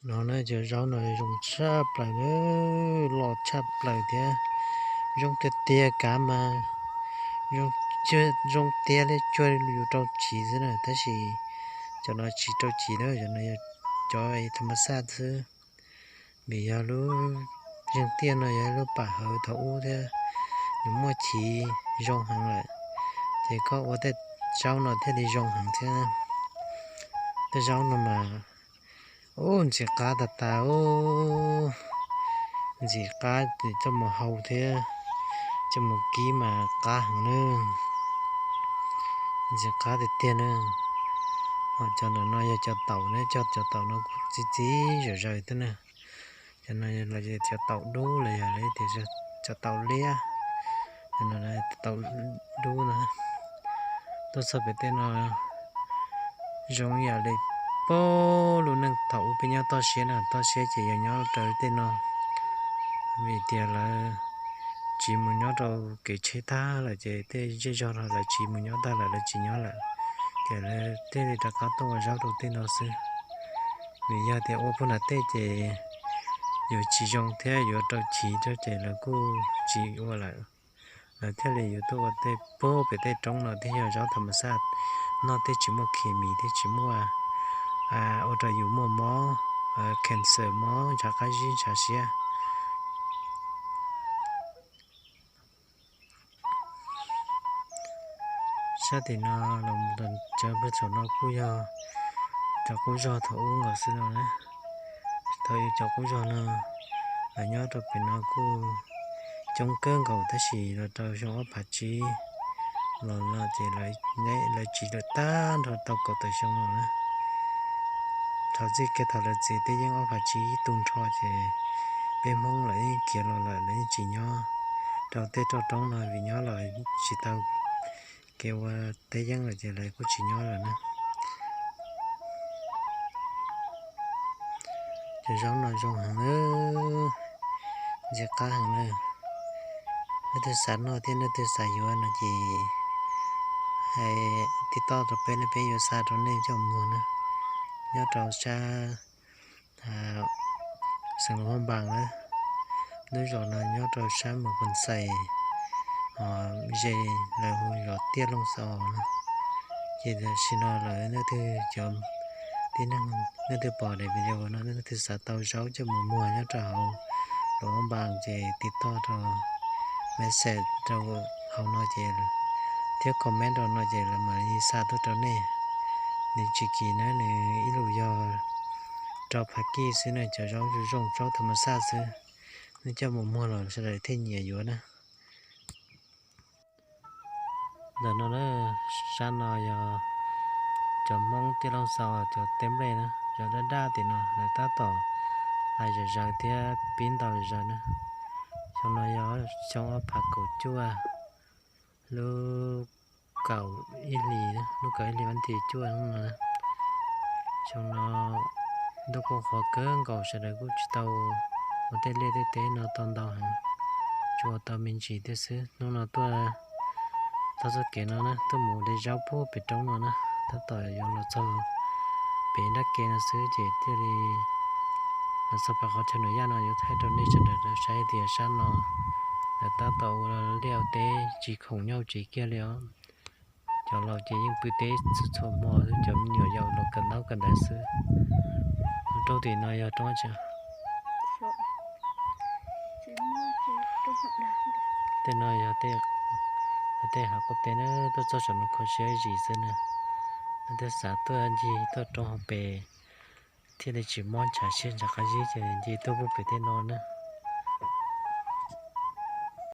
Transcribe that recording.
No na, cov zaub no zoo tshaj plaws na, loj tshaj plaws thiab zoo tiag tiag, kav mas zoo tiag li, cuag yus rau chiv xwb na, tab sis cov no tsis rau chiv na, cov no yog cov tham mas xaj xwb. Vim yog lub zeeg tiaj no yog lub pam hawv thaum ub thiab, nws muaj chiv zoo heev lawm, ces koj ua tej zaub no thiaj li zoo heev thiab. Tej zaub no mas, ub, ntxim qab tas tas, ntxim qab coj mus hau thiab coj mus kib mas qab heev na, ntxim qab tiag tiag na. Ho cov ntawm no yog cov taum na, cov taum no kuj txi txiv zawm zaws thiab na. Cov no los cov taum dub los yog lawv tias cov taum liab, taum dub no. Tuaj txog pem tej no zoo yam li puag lub neej thaum ub peb nyob toj siab na, toj siab ces yog nyob rau tej no, vim tias lawv tsiv mus nyob rau kev tsheb tag lawm ces tej zej zog no lawv tsiv mus nyob tag lawm, lawv tsis nyob lawm, ces lawv thiaj li rov qab tuaj ua zaub rau tej no xwb. Vim yog tias ua puag nram tej ces yuav tsis zoo thiab yuav rau chiv rau ces lawv kuj tsis ua lawm. Lawv thiaj li yuav tuaj ua tej puag pem tej roob no thiaj yog zaub tham mas xaj, noj thiaj tsis muaj khes mis thiab tsis muaj ua rau yus muaj mob, cancer, mob ntshav qab zib ntshav siab. Sab tim no los cov pem saum no kuj yog cov qub zog thaum ub nkaus xwb no na. Thaum ub cov qub zog no, lawv nyob rau pem no kuj coob kawg nkaus tab sis los rau xyoo ob phav tsib los no ces lawv tsiv lawm tag nrho tau kaum tawm xyoo no na. Thaum txij kiag thaum lawv txiv teb yeeb ob phav tsib tu nrho ces peb Hmoob lawv yeej khiav los lawm, lawv yeej tsis nyob rau tej roj roob no vim nyob los tsis tau kev ua teb yeeb lawm ces lawv kuj tsis nyob lawm na. Cov zaub no zoo heev, ntxim qab heev na. Leej twg xav noj thiab leej twg xav yuav no ces hais tib toj rau peb, peb yuav xa rau nej coj mus na. Nyob rau sab xeev Luam Phab Npas na. Lub zos no nyob rau sab Moos Koos Xais, ze lawv hu zos Tiaj Looj Xaus no. Ces tam sim no lawv leej twg cov tib neeg, leej twg pom daim video no leej twg xav tau zaub coj mus muag nyob rau hauv Luam Phab Npas ces tiv toj rau message rau hauv no ces thiab comment rau no ces lawv mam li xa tuaj rau nej. Nws tsis kim na, nws ib lub yog rau phav kij xwb na, cov zaub zoo zoo, zaub tham mas xaj xwb. Nej coj mus muag los sawv daws thiaj nyiam yuav na. Ntawm no na, sab no yog cov Hmoob Tiaj Looj Xaus cov teb nplej na, cov daj daj tim no lawv tab tom hais zom zaws thiab pib ntaus zom zaws na. Xyoo no yog xyoo ob phav kaum cuaj, lub kaum ib hlis, lub kaum ib hlis vas thib cuaj no. Xyoo no ntuj kuj qhuav kawg nkaus, sawv daws kuj tsis tau ua tej liaj tej teb no tau ntau heev, tsuas ua tau me ntsis thiab xwb. Hnub no tuaj txog txoj kev no na, tuaj mus de zaub puag pem roob no na, tab tom yuav los txog pem nrab ke no xwb ces thiaj li los txog pem qhov chaw nws yaj no yuav thaij rau nej sawv daws saib tias sab no lawv tab tom ua liaj ua teb tsis khoom nyob tsev kiag li os. Cov laus ces yeej pw teb txhua txhua hmo xwb, cov me nyuam yaus los kawm ntaub kawm ntawv xwb. Roob tim no yog roob tsi? Tej no yog tej hav quav teb na, tuaj txog saum no kho siab zim xwb na. Leej twg xav tuaj ncig tuaj rau hauv pes thiaj li tsis mob ntshav siab ntshav qab zib ces ncig tuaj puag pem tej no na.